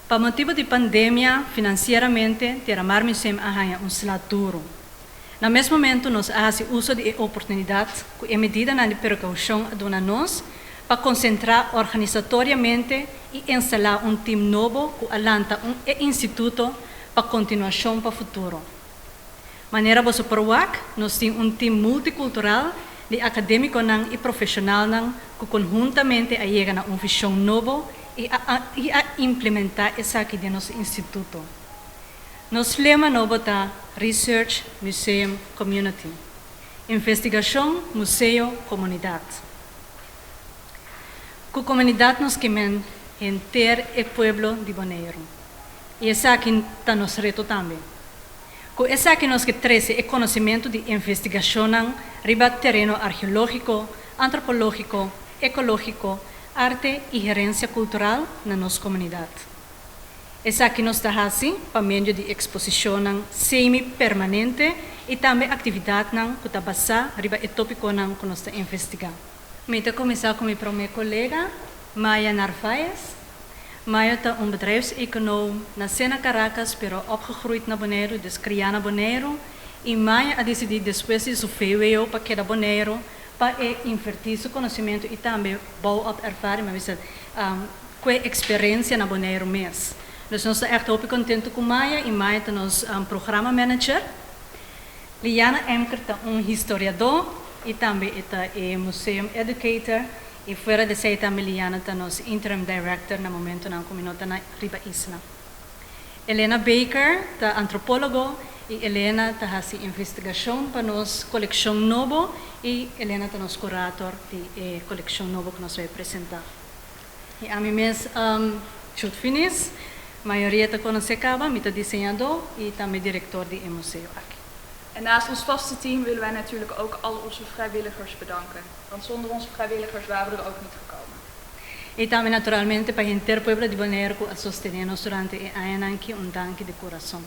Pa motibu di pandemia, finansieramente, Terramar Museum a haña un sla duru. Na mes momento, nos a hasi uso di e oportunidat ku e medidanan di prekoushon a duna nos pa konsentrá organisatoriamente i instalá un tim nobo ku a lanta un e instituto pa kontinuashon pa futuro. Manera boso por wak, nos tin un tim multikultural di akadémikonan i profeshonalnan ku konhuntamente a yega na un vishon nobo i a implementá esaki den nos instituto. Nos lema nobo ta Research Museum Community. Investigashon, museo, komunidat. Ku komunidat nos ke men henter e pueblo di Boneiru. I esaki ta nos reto tambe. Ku esaki nos ke trese e konosementu di investigashon riba tereno arkeológiko, antropológiko, ekológiko, arte i herensia kultural na nos komunidat. Esaki nos ta hasi pa medio di eksposishon semi-permanente i tambe aktividatnan ku ta basá riba e tópikonan ku nos ta investigá. Mi ta kuminsá ku mi promé kolega, Maya Narvaez. Maya ta un bedrijfseconoom, nasé na Caracas, pero opgegroeid na Boneiru, dus kriá na Boneiru. I Maya a disidí despues di su VWO pa keda Boneiru, pa invertí su konosementu i tambe bouw op ervaring, maar bisa, ku eksperensia na Boneiru mes. Dus nos ta echt hopi kontentu ku Maya i Maya ta nos programma manager. Liana Emker ta un historiadó i tambe ta e museum educator i fuera di esei tambe Liana ta nos interim director na momentonan ku mi no ta na riba isla. Elena Baker ta antropólogo i Elena ta hasi investigashon pa nos kolekshon nobo i Elena ta nos curator di kolekshon nobo ku nos ta bai presentá. I ami mes, Chut Finis, mayoria ta konosé kaba, mi ta diseñadó i tambe direktor di museo aki. En naast ons vaste team willen wij natuurlijk ook al onze vrijwilligers bedanken. Want zonder onze vrijwilligers waren we er ook niet gekomen. I tambe naturalmente pa henter pueblo di Boneiru a sostené nos durante e añanan aki, un danki di kurason.